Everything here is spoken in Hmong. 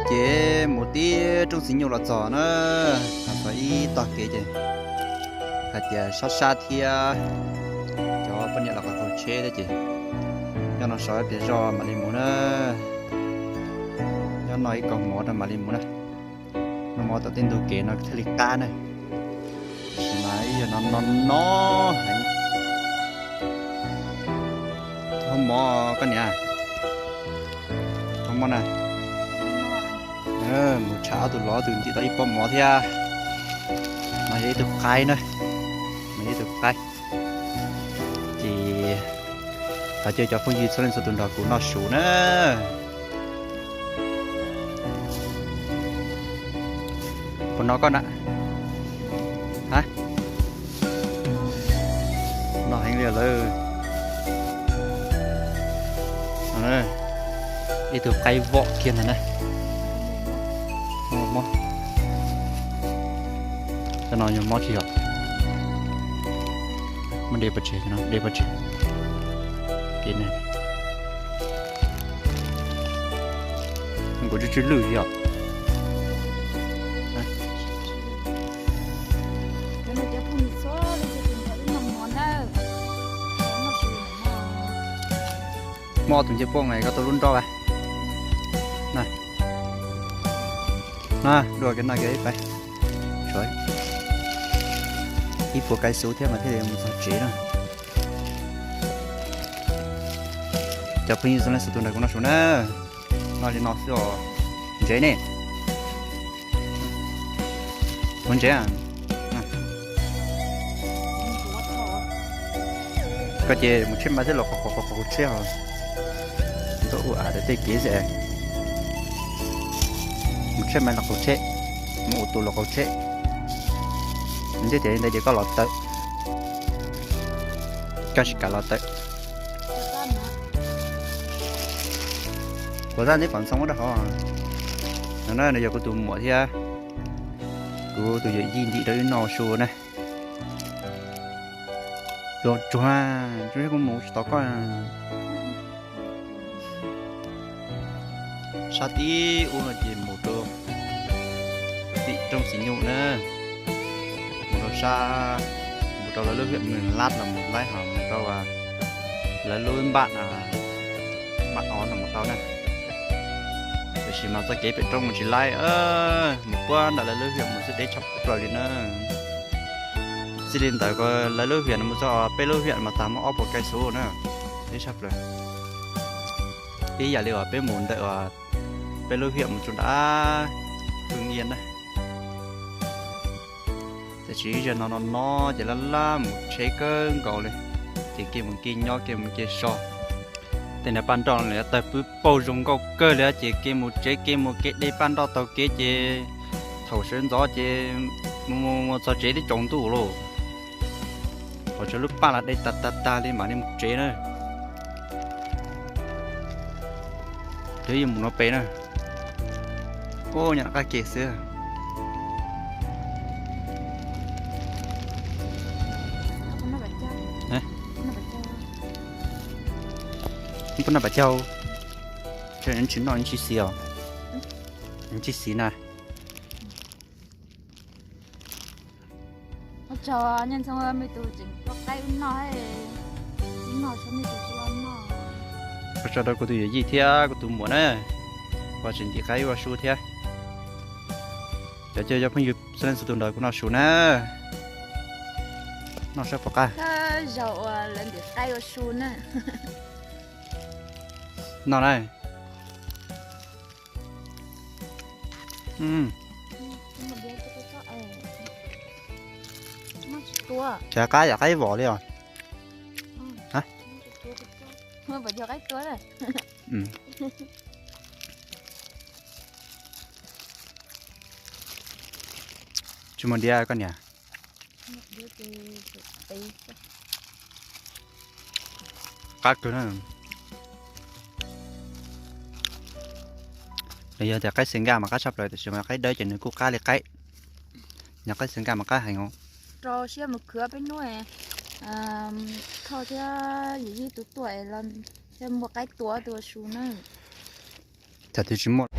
Ces mus tib roob txiv nyuj los txog na, los txog ib tog kev ces hais tias sab sab thiab, cov poj niam los qaug qaug tsheb thiab ces nyob no so ib pliag zoj mam li mus na. Nyob no ib kaug mov rau mam li mus na. Noj mov tom tej ntug kev no thiaj li qab na. Tab sis mas ib yam no no no heev. Thov mov koj niam. Thov mov na. Mus tsham ob tug los ob tug ntim tau ib pob mov thiab. No yog ib tug qaib na. No yog ib tug qaib. Ces thov caw cov phooj ywg txhua leej txhua tus nrog kuv noj su na. Puas no koj na? Ha? No heev li lawm. Ib tug qaib vom kiag ntag na. Mob. Cov no yog mob tsis yog? Muab de pov tseg, de pov tseg. Kev ne, kuv tsw tsw lwj yog. Muab ob tug ncej puab nqa koj tuaj lub nroj a. Na, dua kiag no kiag ib pais. Tshuav ib puas kais xub thiab mas thiaj li mus txog tsev na. Cov phooj ywg txhua leej txhua tus nrog kuv noj su na. Noj li no xwb os. Ntsev ne. Mus ntsev. Koj ces mus tsheb maiv thiab los qaug qaug qaug tsheb hos. Tuaj ua av tej kev xwb. Mus tsheb maiv los qaug tsheb, mus ua tus los qaug tsheb. Ntshe tias li ntawd ces koj los tawm. Koj tsis kam los tawm. Puas tab neb pom ntxoov rau hauv. No na, nws yog kuv tus muam thiab kuv tus yawm yij ntim rau wb noj su na. Tsuag tsuag, kuv mus tsis tau koj. Sab tib ub no ces mus rau tim roob Xis Nyuj na, mus rau sab, mus rau lawv lub hiam Mws Lab los mus laib, ho mus rau lawv lub npaj, npaj ov no mus tau na. Tiam sis mas txoj kev pem roob mus tsis laib, mus puag nram lawv lub hiam mus xwb deb tshaj plaws li na. Txij li ntawd ko lawv lub hiam no mus txog peb lub hiam mas tag muaj ob puas kais xub na, deb tshaj plaws. Ib yam li uas peb mus ntawm uas peb lub hiam mus txog nram Hwm Yia na. Tiam sis zaum no no no ces laj laj mus tsheb kawg nkaus li, ces kev mus kev nyob kev mus kev so. Tej niag paj nroj no tawg pw paug zoo nkauj kawg li, ces kev mus tsev kev mus kev de paj nroj taug kev ces thaum sawv ntxov ces mus mus txog tsev twb tsaus ntuj lauj. Pom tsawv lub paj los de tag tag tag li mam li mus tsev na. Twb yeej mus no pem na. Ub, nyob qab ke xwb. Puas noj pas caug? Tsis noj tsis xis os. Tsis xis na. Ua tsaug nej txhua me tus tseem ua qaib ua noj, ua noj txhua me tus tsis ua noj. Ua tsaug rau kuv tus yawm yij thiab kuv tus muam na, uas tseem ntim qaib ua su thiab. Cov caw cov phooj ywg txhua leej txhua tus nrog kuv noj su na. Noj saib puas qab. Zaum uas lawv ntim qaib ua su na. Noj na. Tshav qaib yam qaib vos li os. Tsis muaj diab koj niam. Qab kawg na. Nws yog tias qaib xes nkaj mas qab tshaj plaws, tiam sis mas qaib dawb ces nws kuj qab li qaib. Nws qaib xes nkaj mas qab heev os. Rau siab mus khwv peb hnub, Thoj thiab Yim Yij tus tuaj los thiaj muaj qaib tua tua su na. Thaum twg tsis muaj